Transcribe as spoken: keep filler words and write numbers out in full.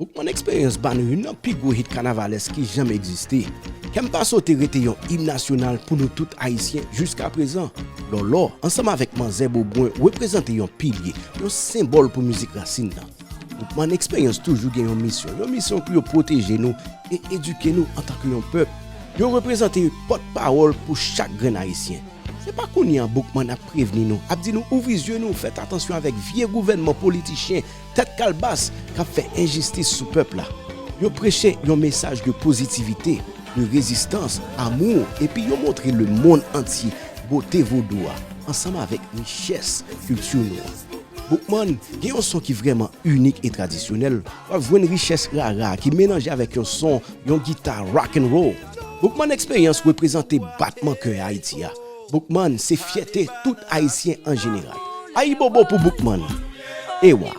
Boukman Experience ba nou youn nan pi gwo hit kanavalès ki janm egziste. Kè m pa sote rete yon im nasyonal pou nou tout Ayisyen jiskaprezan. Lòlò, ansanm avèk Manzè Bobwen, reprezante yon pilye, yon senbòl pou mizik rasin nan. Boukman Experience toujou gen yon misyon, yon misyon pou yo pwoteje nou e edike nou antanke yon pèp. Yo reprezante pòtpawòl pou chak grenn Ayisyen. Se pa kounye a Boukman ap prevni nou, ap di nou ouvri zye nou, fèt atansyon avèk vye gouvènman politichyen tèt kalbas k ap fè enjistis sou pèp la. Yo preche yon mesaj de pozitivite, de rezistans, amou, epi yo montre lemonn antye bote vodou a, ansanm avèk richès kilti nou an. Boukman gen yon son ki vrèman inik e tradisyonèl, w ap jwenn richès rara ki melanje avèk yon son, yon gita rock and roll. Boukman Experience reprezante batman kè Ayiti a. Boukman se fyète tout Ayisyen an jeneral. Ayibobo pou Boukman! Ewa!